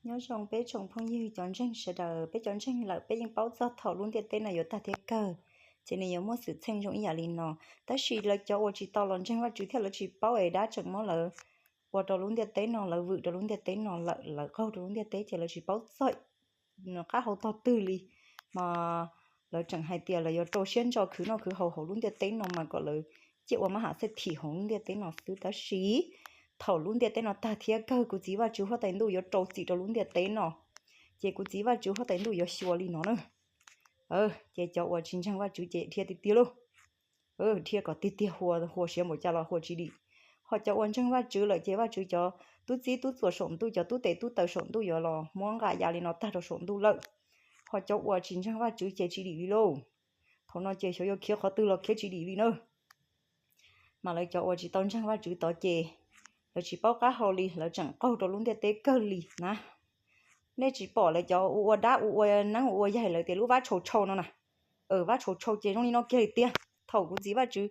Nyob zoo peb tsoom phooj ywg cov ntseeg sawv daws, peb cov ntseeg lawm peb yeej paub txog thaum lub ntiaj teb no yuav tag thiab kawg, ces nws yuav muaj xwm txheej zoo ib yam li no. Tab sis lawv cov uas tsis tau los ntseeg Vajtswv thiab lawv tsis paub es dab tseem muab lawv ua rau lub ntiaj teb no, lawv vwm rau lub ntiaj teb no lawm, lawv qaug rau lub ntiaj teb ces lawv tsis paub txog qab hau tog twg li, mas lawv tseem hais tias lawv yuav rau siab ntso khwv noj khwv haus hauv lub ntiaj teb no mas kom lawv ciaj ua mab ham xej thim hauv lub ntiaj teb no xwb. Tab sis thaum lub ntiaj teb no tag thiab kawg, kuv txiv Vajtswv huab tais ntuj yuav rau txim rau lub ntiaj teb no, ces kuv txiv Vajtswv huab tais ntuj yuav xyuas li no na. Ces cov uas tsis ntseeg Vajtswv ces dhia tiag tiag lauj. Dhia kom tiag tiag, hua siav npaum cas los hua tsis dim. Ho cov uas ntseeg Vajtswv lawm ces Vajtswv cov tub txib tub txuas saum ntuj, cov tub tes tub taw saum ntuj yuav los muab nqa ya li no tag rau saum ntuj lawm. Ho cov uas tsis ntseeg Vajtswv ces tsis dim li lauj. Thaum no ces xyov yuav khiav qhov twg los khiav tsis dim li na. Mas lawv cov uas tsis tau ntseeg Vajtswv tod ces lawv tsis paub qab hau li, lawv tseem qaug rau lub ntiaj teb kawg li na. Nej tsis pom lawv cov ua ua dab ua ua neeb ua ua yaig lawv tias lub vab tshau tshau no na. Vab tshau tshau ces zoo li no kiag li tiag. Thaum kuv txiv Vajtswv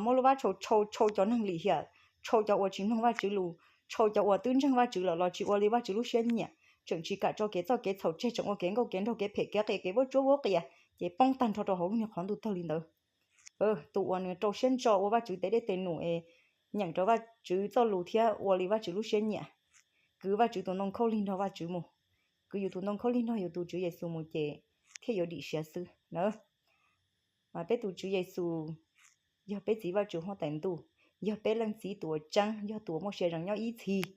muab lub vab tshau tshau tshau cov neeg lim hiam, tshau cov uas tsis mloog Vajtswv lus, tshau cov uas twb ntseeg Vajtswv lawm los tsis ua li Vajtswv lub siab nyiam, tseem tsis kam tso kev txoj kev txhaum tseg, tseem ua kev nkauj kev nraug, kev phem kev qias, kev vuab tsuab vuab qias, ces poob tag nrho rau hauv lub niag qhov ntuj tawg li ntawd. Tus uas nws rau siab ntso ua Vajtswv tes dej tes num es nyeem rau Vajtswv txoj lus thiab ua li Vajtswv lub siab nyiam, kwv Vajtswv tus ntoo khaub lig nrog Vajtswv mus, kwv yus tus ntoo khaub lig nrog yus tus Tswv Yexus mus ces thiaj yuav dim siav xwb na. Mas peb tus Tswv Yexus yog peb txiv Vajtswv huab tais ntuj, yog peb leej txiv tus uas tseeb, yog tus uas muaj sia zees nyob ib txhis.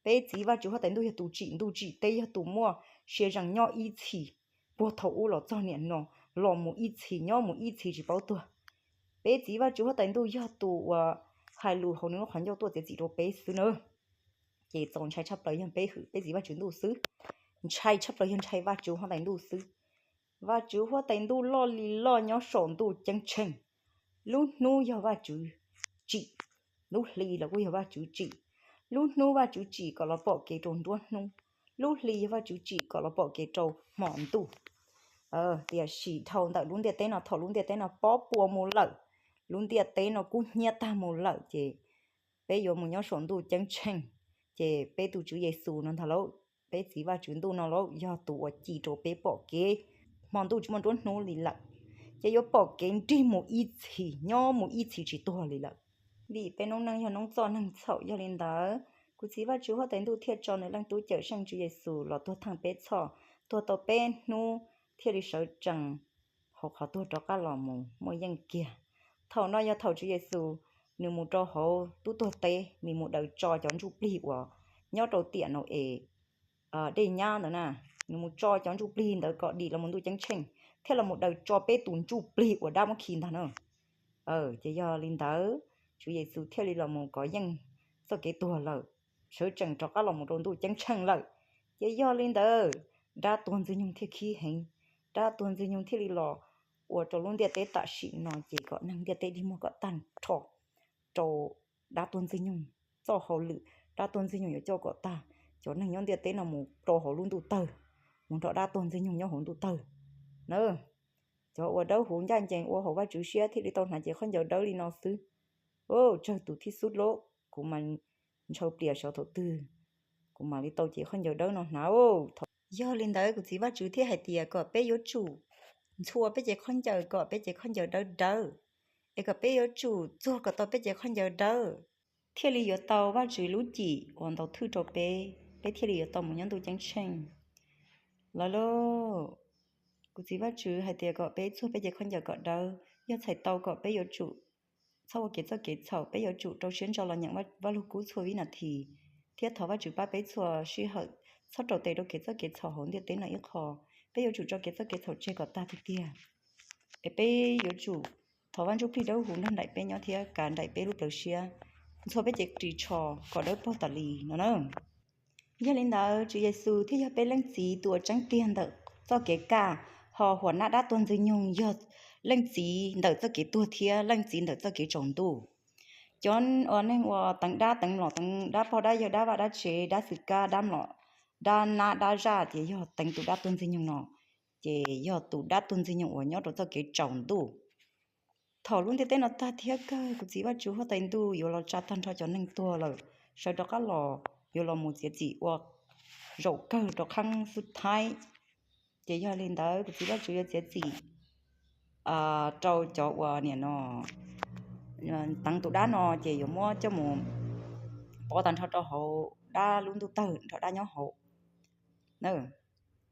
Peb txiv Vajtswv huab tais ntuj yog tus tsim ntuj tsim teb, yog tus muaj sia zees nyob ib txhis, puag thaum ub los txog niaj no, los mus ib txhis nyob mus ib txhis tsis paub tuag. Peb txiv Vajtswv huab tais ntuj yog tus uas hais lus hauv nws lub qhov ncauj tuaj txiav txim rau peb xwb na. Ces txaus ntshai tshaj plaws yog peb hwm peb txiv Vajtswv ntuj xwb. Ntshai tshaj plaws yog ntshai Vajtswv huab tais ntuj xwb. Vajtswv huab tais ntuj loj li loj nyob saum ntuj ceeb tsheej. Lub hnub yog Vajtswv tsim, lub hli los kuj yog Vajtswv tsim. Lub hnub Vajtswv tsim kom los pom kev rau nruab hnub, lub hli yog Vajtswv tsim kom los pom kev rau hmo ntuj. Tiam sis dhau ntawm lub ntiaj teb no, thaum lub ntiaj teb no pob pua mus lawm, lub ntiaj teb no kub hnyiab tag mus lawm ces peb yuav mus nyob saum ntuj ceeb tsheej. Ces peb tus Tswv Yexus no ntag lauj, peb txiv Vajtswv ntuj no lauj, yog tus uas ci rau peb pom kev. Hmo ntuj tsis muaj nruab hnub li lawm, ces yuav pom kev nrig mus ib txhis nyob mus ib txhis tsis tuag li lawm. Vim peb noob neej yog noob txoj neeg txhaum, yog li ntawd kuv txiv Vajtswv huab tais ntuj thiaj tso nws leej tub cawm seej Tswv Yexus los tuag theej peb txhoj, tuag tau peb hnub thiaj li sawv tsees hauv qhov tuag rov qab los mus muaj yeej kiag. Thaum no yog thaum Tswv Yexus nws mus rau hauv tub tuag teb, nws mus daws tso cov ntsuj plig uas nyob rau tiam Nau-es dej nyab ntawd na, nws mus tso cov ntsuj plig ntawd kom dim los mus ntuj ceeb tsheej, thiab los mus daws tso peb tus ntsuj plig uas dab muab khi ntag na. Ces yog li ntawd, Tswv Yexus thiaj li los mus kov yeej txoj kev tuag lawm, sawv tsees rov qab los mus rau ntuj ceeb tsheej lawm. Ces yog li ntawd, dab tuag Ntxwg Nyoog thiaj khib heev, dab tuag Ntxwg Nyoog thiaj li los ua rau lub ntiaj teb tam sim no ces kom neeg ntiaj teb dig muag kom tag nrho rau dab tuag Ntxwg Nyoog txoj hauj lwm. Dab tuag Ntxwg Nyoog yuav coj kom tag cov neeg nyob ntiaj teb no mus rau hauv lub ntuj tawg, mus nrog dab tuag Ntxwg Nyoog nyob hauv ntuj tawg na. Cov uas dawb huv ncaj ncees ua haum Vajtswv siab thiaj li tau hnav cev khaub ncaws dawb li no xwb. Tsawg tus thib xub lauj, kuv mas ntshaw plias xyov thaum twg kuv mam li tau cev khaub ncaws dawb no hnav. Yog li ntawd kuv txiv Vajtswv thiaj hais tias kom peb yuav tsum ntxhua peb cev khaub ncaws kom peb cev khaub ncaws dawb dawb, es kom peb yuav tsum txuag kom tau peb cev khaub ncaws dawb, thiaj li yuav tau Vajtswv lub cim uas ntaus thwj rau peb, peb thiaj li yuav tau mus nyob ntuj ceeb tsheej. Lawv lauj, kuv txiv Vajtswv hais tias kom peb txuag peb cev khaub ncaws kom dawb, yog txhais tau kom peb yuav tsum txhob ua kev txoj kev txhaum, peb yuav tsum rau siab ntso los nyeem Vaj Lug Kub txhua vib nas this, thiab thov Vajtswv pab peb txhua sij hawm txhob raus tes rau kev txoj kev txhaum hauv ntiaj teb no ib qho. Peb yuav tsum tso kev txoj kev txhaum tseg kom tag tiag tiag, es peb yuav tsum thov Vaj Ntsujplig Dawb Huv nrog nraim peb nyob thiab kav nraim peb lub plawv siab, ntxhua peb cev ris tsho kom dawb paug tas li no na. Yog li ntawd, Tswv Yexus thiaj yog peb leej txiv tus uas tseeb tiag ntawm txoj kev kaj, ho huam nab dab tuag Ntxwg Nyoog yog leej txiv ntawm txoj kev tuag thiab leej txiv ntawm txoj kev tsaus ntuj. Cov uas neeg uas teev dab teev mlom, teev dab pog dab yawg, dab vaj dab tsev, dab xwm kab, dab mlom, dab nab dab zaj, ces yog teev tus dab tuag Ntxwg Nyoog no, ces yog tus dab tuag Ntxwg Nyoog uas nyob rau txoj kev tsaus ntuj. Thaum lub ntiaj teb no tag thiab kawg, kuv txiv Vajtswv huab tais ntuj yuav los tsa tag nrho cov neeg tuag lawm, sawv rov qab los, yuav los mus txiav txim ua zaum kawg rau qhab xub thaib. Ces yog li ntawd kuv txiv Vajtswv yuav txiav txim rau cov uas nim no teev tus dab no ces yuav muab coj mus pov tag nrho rau hauv dab lub ntuj tawg nrog dab nyob hauv.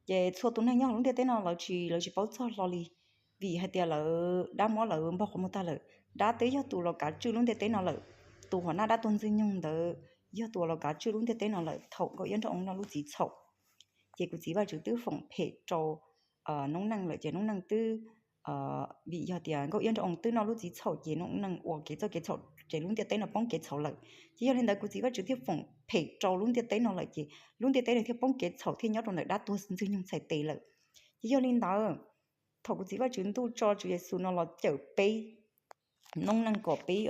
Ces txhua tus neeg nyob hauv lub ntiaj teb no lawv tsis, lawv tsis paub txog hlo li, vim hais tias lawv, dab muab lawv npog qhov muag tag lawm. Dab twb yog tus los kav tswj lub ntiaj teb no lawm. Tus Huam Nab Dab Tuag Ntxwg Nyoog ntawd yog tus los kav tswj lub ntiaj teb no lawm thaum Nkauj Iab Nraug Oo noj lub txiv txhaum. Ces kuv txiv Vajtswv twb foom phem rau noob neej lawm ces noob neej twb, vim yog tias Nkauj Iab Nraug Oo twb noj lub txiv txhaum ces noob neej ua kev txoj kev txhaum ces lub ntiaj teb no poob kev txhaum lawm. Ces yog li ntawd kuv txiv Vajtswv thiaj foom phem rau lub ntiaj teb no lawm ces lub ntiaj teb no thiaj poob kev txhaum thiaj nyob rau ntawm dab tuag ntxwg nyoog txhais tes lawm. Ces yog li ntawd, thaum kuv txiv Vajtswv ntuj tso Tswv Yexus no los cawm peb noob neej kom peb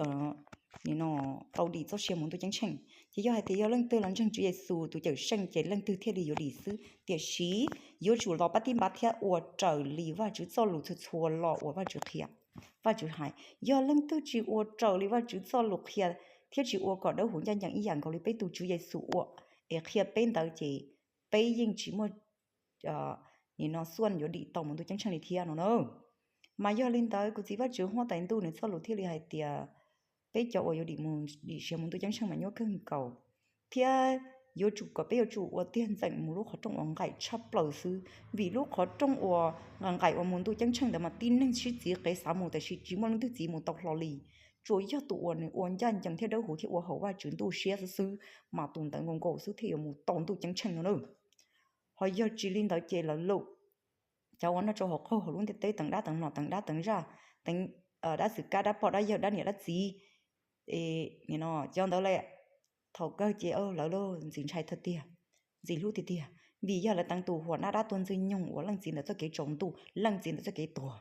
nim no tau dim txoj sia mus ntuj ceeb tsheej. Ces yog hais tias yog leej twg los ntseeg Tswv Yexus tus cawm seej ces leej twg thiaj li yuav dim xwb. Tiam sis yuav tsum los pab tib npav thiab ua raws li Vajtswv txoj lus txhua txhua lo uas Vajtswv qhia, Vajtswv hais. Yog leej twg tsis ua raws li Vajtswv txoj lus qhia thiab tsis ua kom dawb huv ncaj ncees ib yam nkaus li peb tus Tswv Yexus ua es qhia peb ntawd ces peb yeej tsis muaj nim no xuaj yuav dim tau mus ntuj ceeb tsheej li thiab no na. Mas yog li ntawd kuv txiv Vajtswv Huab Tais Ntuj nws txoj lus thiaj li hais tias peb cov uas yuav dim mus, dim siav mus ntuj ceeb tsheej mas nyuaj kawg nkaus, thiab yuav tsum kom peb yuav tsum ua tiag ntxeem mus lub qhov rooj uas nqaim tshaj plaws xwb, vim lub qhov rooj uas nqaim nqaim uas mus ntuj ceeb tsheej ntawd mas tib neeg sib txiv qev xav mus tiam sis tsis muaj leej twg txiv mus tau hlo li. Tsuas yog tus uas nws ua ncaj ncees thiab dawb huv thiab ua haum Vajtswv ntuj siab xwb xwb, mas tus ntawd nkaus nkaus xwb thiaj yuav mus tau ntuj ceeb tsheej no na. Ho yog tsis li ntawd ces lawv lub, cov uas noj tsau haus qaug hauv lub ntiaj teb, teev dab teev nom, teev dab teev zaj, teev dab xwm kab, dab pog dab yawg, dab niam dab txiv, nim no cov ntawd lawm, thaum kawg ces lawv lub ntxim ntshai tiag tiag, ntxim hlub tiag tiag, vim yog lawv teev tus Huam Nab Dab Tuag Ntxwg Nyoog uas leej txiv ntawm txoj kev tsaus ntuj, leej txiv ntawm txoj kev tuag.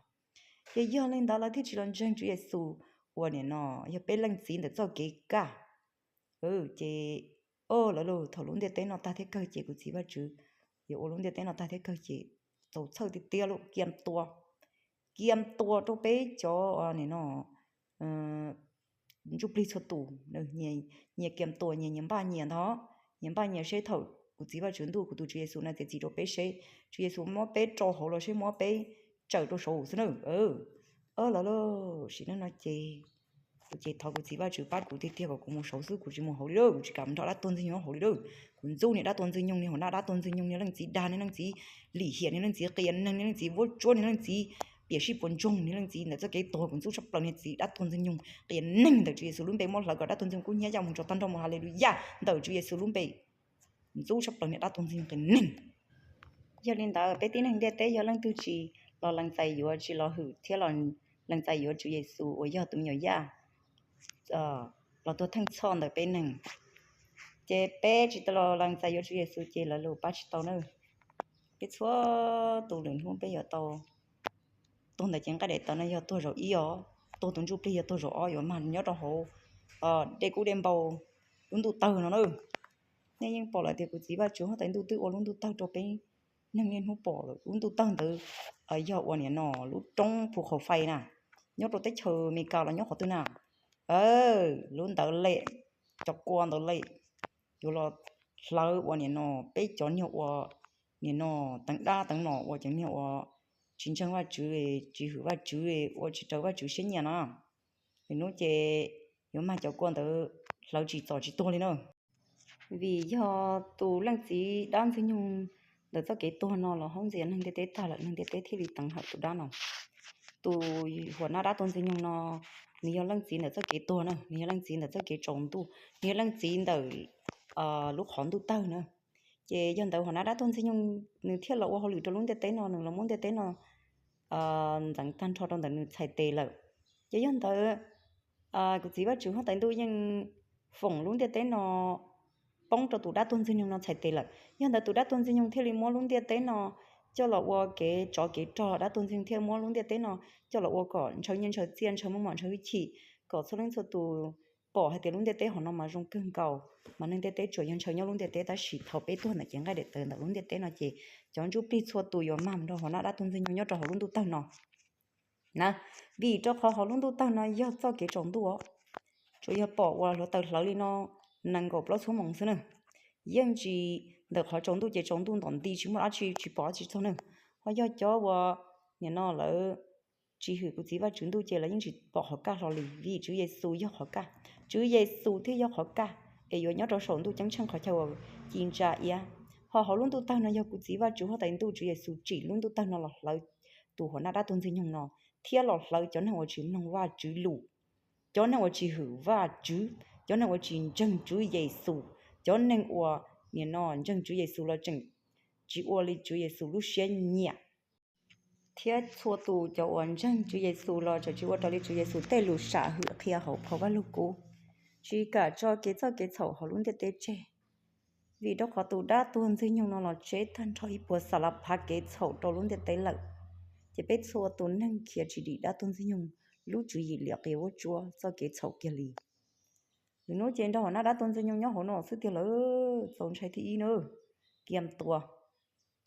Ces yog li ntawd lawv thiaj tsis los ntseeg Tswv Yexus uas nim no yog peb leej txiv ntawm txoj kev kaj. Ces o lawv lub, thaum lub ntiaj teb no tag thiab kawg ces kuv txiv Vajtswv yuav ua lub ntiaj teb no tag thiab kawg ces txaus txhawj tiag tiag lub, cia tua, cia tua rau peb cov nim no ntsuj plig txhua tus, nyias cia tua, nyias nyias npaj nyias ntag, nyias npaj nyias seb thaum kuv txiv Vajtswv ntuj, kuv tus Tswv Yexus no txiav txim rau peb seb Tswv Yexus muab peb rau hauv los seb muab peb tsawm rau saud xwb na. Lawv lub, sim neej no ces kuv ces thov kuv txiv Vajtswv pab kuv tiag tiag kom kuv mus saud xwb, kuv tsis mus hauv li lawm, kuv tsis kam mus nrog dab tuag ntxwg nyoog hauv li lawm. Kuv ntxub niag dab tuag ntxwg nyoog, niag Huam Nab Dab Tuag Ntxwg Nyoog, niag leej txiv dag, niag leej txiv lim hiam, niag leej txiv vuab tsuab, niag leej txiv piam sij puas ntsoog, niag leej txiv ntawm txoj kev tuag. Kuv ntxub tshaj plaws niag txiv dab tuag ntxwg nyoog. Qias neeg ntawm Tswv Yexus lub npe muab hlawv kom dab tuag ntxwg nyoog kub hnyiab yaj mus nrog tag nrho mus, haleluya, ntawm Tswv Yexus lub npe. Ntxub tshaj plaws niag dab tuag ntxwg nyoog qias neeg. Yog li ntawd peb tib neeg ntiaj teb yog leej twg tsis los lees txais yuav, tsis los hwm thiab los lees txais yuav Tswv Yexus uas yog tus me nyuam yaj los tuag theej txhoj ntawm peb neeg, ces peb tsis tau los lees txais yuav Tswv Yexus ces lawv lub pab tsis tau na. Peb txhua tus lwm hnub peb yuav tau tuag ntawm cev nqaij daim tawv no yog tuag zaum ib os, tuag tus ntsuj plig yog tuag zaum ob, yuav mag nyob rau hauv dej kub dej npau lub ntuj tawg no na. Nej yeej pom lawm tias kuv txiv Vajtswv Huab Tais Ntuj twb ua lub ntuj tawg rau peb neeg niaj hnub pom lawm. Lub ntuj tawg ntawd yog uas nim no lub roob Phu Khau Fais na, nyob rau teb chaws Amelikas los nyob qhov twg na, lub ntawd lem, cov kua ntawd lem, yuav los hlawv uas nim no peb cov niag uas nim no teev dab teev nom uas cov niag uas tsis ntseeg Vajtswv, tsis hwm Vajtswv, ua tsis raws Vajtswv siab nyiam no. Lwm hnub ces yuav mag cov kua ntawd hlawv tsis txom tsis tuag li na. Vim yog tus leej txiv dab ntxwg nyoog ntawm txoj kev tuag no los haub ntxias neeg ntiaj teb tag lawm, neeg ntiaj teb thiaj li teev hawm tus dab no. Tus Huam Nab Dab Tuag Ntxwg Nyoog no, nws yog leej txiv ntawm txoj kev tuag na, nws yog leej txiv ntawm txoj kev tsaus ntuj, nws yog leej txiv ntawm lub qhov ntuj tawg na. Ces yog ntawd Huam Nab Dab Tuag Ntxwg Nyoog nws thiaj los ua hauj lwm rau lub ntiaj teb no, nws los muab ntiaj teb no ntxeev tag nrho rau ntawm nws txhais tes lawm. Ces yog ntawd kuv txiv Vajtswv Huab Tais Ntuj yeej foom lub ntiaj teb no poob rau tus dab tuag ntxwg nyoog no txhais tes lawm. Yog ntawd tus dab tuag ntxwg nyoog thiaj li muab lub ntiaj teb no coj los ua kev tsov kev rog, dab tuag ntxwg nyoog thiaj muab lub ntiaj teb no coj los ua kom ntshaw nyiaj ntshaw txiaj, ntshaw muaj mom ntshaw hwj chim, kom txhua leej txhua tus pom hais tias lub ntiaj teb hauv no mas zoo kawg nkaus, mas neeg ntiaj teb tsuas yog ntshaw nyob lub ntiaj teb, tab sis thaum peb tuag ntawm cev nqaij daim tawv ntawm lub ntiaj teb no ces cov ntsuj plig txhua tus yuav mag nrog Huam Nab Dab Tuag Ntxwg Nyoog nyob rau hauv lub ntuj tawg no na. Vim rau qhov hauv lub ntuj tawg no yog txoj kev tsaus ntuj, tsuas yog pom ua hluav taws hlawv li no nees nkaum plaub xuab moos xwb na. Yeej tsis ntawm qhov tsaus ntuj ces tsaus ntuj ntom nti tsis muaj dab tsi tsis pom tsis txog na. Ho yog cov uas nim no lawv tsis hwm kuv txiv Vajtswv ntuj ces lawv yeej tsis pom qhov kaj hlo li, vim Tswv Yexus yog qhov kaj. Tswv Yexus thiaj yog qhov kaj es yuav nyob rau saum ntuj ceeb tsheej qhov chaw uas ci ntsa iab. Ho hauv lub ntuj tawg no yog kuv txiv Vajtswv huab tais ntuj Tswv Yexus tsim lub ntuj tawg no los hlawv tus huam nab dab tuag Ntxwg Nyoog no, thiab los hlawv cov neeg uas tsis mloog Vajtswv lus, cov neeg uas tsis hwm Vajtswv, cov neeg uas tsis ntseeg Tswv Yexus, cov neeg uas nim no ntseeg Tswv Yexus los tseem tsis ua li Tswv Yexus lub siab nyiam, thiab txhua tus cov uas ntseeg Tswv Yexus los tseem tsis ua raws li Tswv Yexus tej lus sam hwm qhia hauv phau Vajluskub, tsis kam tso kev txoj kev txhaum hauv lub ntiaj teb tseg. Vim rau qhov tus dab tuag Ntxwg Nyoog no los tseb tag nrho ib puas xa la phav kev txhaum rau lub ntiaj teb lawm, ces peb txhua tus neeg khiav tsis dim dab tuag Ntxwg Nyoog lub tswv yim liam qias vuab tsuab txoj kev txhaum kiag li. Lwm hnub ces nrog huam nab dab tuag Ntxwg Nyoog nyob hauv no xwb tiag lawm, txaus ntshai thib ib na. Kiam tua,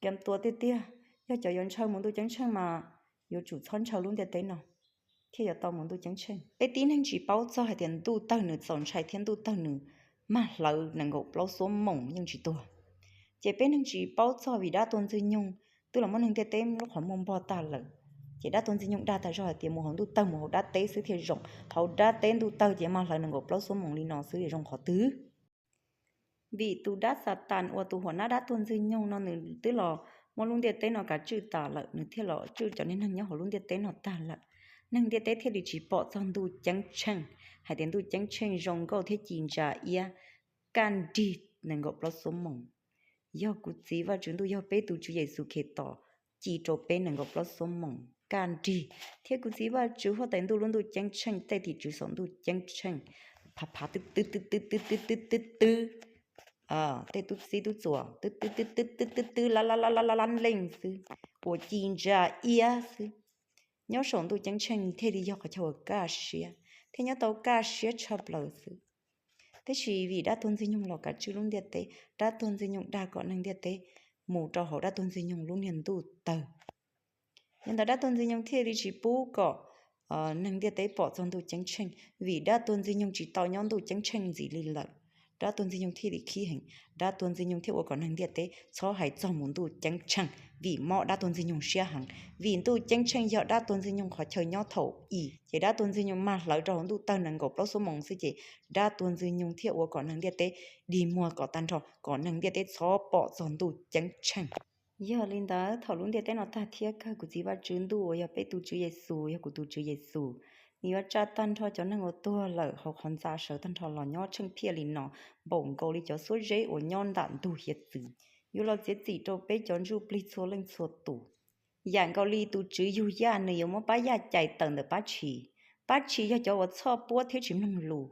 kiam tua tiag tiag. Yog cov yuav ntshaw mus ntuj ceeb tsheej mas yuav tsum txhob ntshaw lub ntiaj teb no thiaj yuav tau mus ntuj ceeb tsheej. Peb tib neeg tsis paub txog hais tias ntuj tawg nws txaus ntshai thiab ntuj tawg nws mag hlawv nees nkaum plaub xuab moos yeej tsis tuag. Ces peb neeg tsis paub txog vim dab tuag Ntxwg Nyoog twb los muab neeg ntiaj teb lub qhov muag npog tag lawm, ces dab tuag Ntxwg Nyoog dag tag zog hais tias mus hauv ntuj tawg mus hauv dab teb xwb thiaj zoo, hauv dab teb ntuj tawg ces mag hlawv nees nkaum plaub xuab moos li no xwb zoo qhov twg? Vim tus dab Xatas uas tus huam nab dab tuag Ntxwg Nyoog no nws twb los muab lub ntiaj teb no kav tswj tas lawm, nws thiaj los tswj cov niag neeg nyob hauv lub ntiaj teb no tag lawm. Neeg ntiaj teb thiaj li tsis pom txog ntuj ceeb tsheej, hais tias ntuj ceeb tsheej zoo nkauj thiab ci ntsa iab kaj nrig nees nkaum plaub xuab moos. Yog kuv txiv Vajtswv ntuj, yog peb tus Tswv Yexus Khetos ci rau peb nees nkaum plaub xuab moos kaj nrig, thiab kuv txiv Vajtswv huab tais ntuj lub ntuj ceeb tsheej, tej tim tswv saum ntuj ceeb tsheej phav phav twb twb twb twb twb twb twb twb twb, tej tub txib tub txuas twb twb twb twb twb twb twb la la la la la la leej xwb, uas ci ntsa iab xwb. Nyob saum ntuj ceeb tsheej thiaj li yog qhov chaw uas kaj siab, thiab nyob tau kaj siab tshaj plaws xwb. Tab sis vim dab tuag Ntxwg Nyoog los kav tswj lub ntiaj teb, dab tuag Ntxwg Nyoog dag kom neeg ntiaj teb mus rau hauv dab tuag Ntxwg Nyoog lub niag ntuj tawg. Yog ntawd dab tuag Ntxwg Nyoog thiaj li tsis pub kom neeg ntiaj teb pom txog ntuj ceeb tsheej, vim dab tuag Ntxwg Nyoog tsis tau nyob ntuj ceeb tsheej ntxiv li lawm. Dab tuag Ntxwg Nyoog thiaj li khib heev, dab tuag Ntxwg Nyoog thiaj ua kom neeg ntiaj teb txhob hais txog mus ntuj ceeb tsheej, vim mob dab tuag Ntxwg Nyoog siab heev. Vim ntuj ceeb tsheej yog dab tuag Ntxwg Nyoog qhov chaw nyob thaum ub, ces dab tuag Ntxwg Nyoog mag hlawv rau hauv ntuj tawg nees nkaum plaub xuab moos xwb, ces dab tuag Ntxwg Nyoog thiaj ua kom neeg ntiaj teb dig muag kom tag nrho, kom neeg ntiaj teb txhob pom txog ntuj ceeb tsheej. Yog li ntawd, thaum lub ntiaj teb no tag thiab kawg, kuv txiv Vajtswv ntuj uas yog peb tus Tswv Yexus, yog kuv tus Tswv Yexus, nws yuav tsa tag nrho cov neeg uas tuag lawm hauv qhov ntxa sawv tag nrho los nyob tsheej phiaj li no, npaum nkaus li cov xuab zeb uas nyob nram ntug hiav txwv, yuav los txiav txim rau peb cov ntsuj plig txhua leej txhua tus. Yam nkaus li tus tswv yug yaj, nws yuav muab pab yaj cais tawm ntawm pab tshis. Pab tshis yog cov uas txhoj puab thiab tsis mloog lus,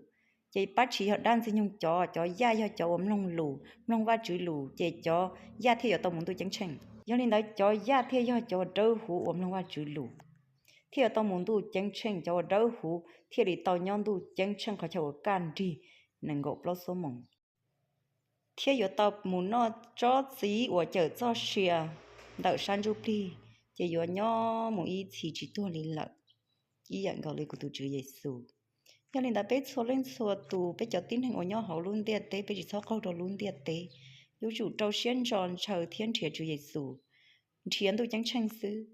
ces pab tshis yog dab Ntxwg Nyoog cov, cov yaj yog cov uas mloog lus, mloog Vajtswv lus, ces cov yaj thiaj yuav tau mus ntuj ceeb tsheej. Yog li ntawd, cov yaj thiaj yog cov dawb huv uas mloog Vajtswv lus, thiaj yuav tau mus ntuj ceeb tsheej. Cov uas dawb huv thiaj li tau nyob ntuj ceeb tsheej qhov chaw uas kaj nrig nees nkaum plaub xuab moos, thiab yuav tau mus noj tsob txiv uas cawm txoj sia ntawm sab ntsuj plig, ces yuav nyob mus ib txhis tsis tuag li lawm, ib yam nkaus li kuv tus Tswv Yexus. Yog li ntawd, peb txhua leej txhua tus, peb cov tib neeg uas nyob hauv lub ntiaj teb, peb tsis txhob qaug rau lub ntiaj teb, yuav tsum rau siab ntso ntshaw thiab nrhiav Tswv Yexus, nrhiav ntuj ceeb tsheej xwb.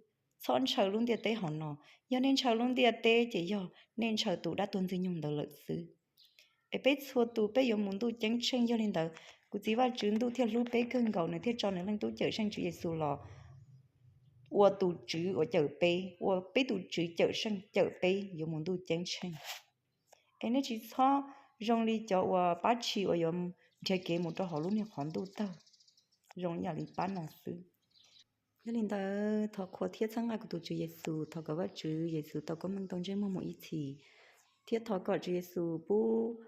Txhob ntshaw lub ntiaj teb hauv no. Yog nej ntshaw lub ntiaj teb, ces yog nej ntshaw tus dab tuag Ntxwg Nyoog ntawd lawm xwb. Es peb txhua tus peb yuav mus ntuj ceeb tsheej. Yog li ntawd, kuv txiv Vajtswv ntuj thiaj hlub peb kawg nkaus, nws thiaj tso nws Leej Tub Cawm Seej Tswv Yexus los ua tus Tswv uas cawm peb, ua peb tus Tswv Cawm Seej cawm peb yuav mus ntuj ceeb tsheej. Es nej tsis txhob zoo li cov uas pab tshis uas yuav nrhiav kev mus rau hauv lub niag qhov ntuj tawg zoo yam li pab no xwb. Yog li ntawd, thov qhuas thiab txhawb nqa kuv tus Tswv Yexus, thov kom Vajtswv Yexus tau koob meej tau ntsej muag mus ib txhis, thiab thov kom Tswv Yexus pub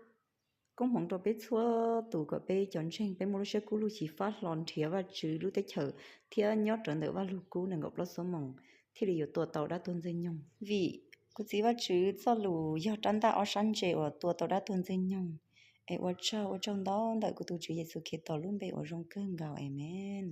koob hmoov rau peb txhua tus, kom peb cov ntseeg peb muaj lub siab kub lub xyiv fab hlo nrhiav Vajtswv lub teb chaws thiab nyob rawv ntawm Vajluskub nees nkaum plaub xuab moos, thiaj li yuav tua tau dab tuag Ntxwg Nyoog. Vim kuv txiv Vajtswv txoj lus yog rab ntaj ob sab ntse uas tua tau dab tuag Ntxwg Nyoog. Es ua tsaug, ua tsaug ntau ntawm kuv tus Tswv Yexus Khetos lub npe uas zoo kawg nkaus, amees.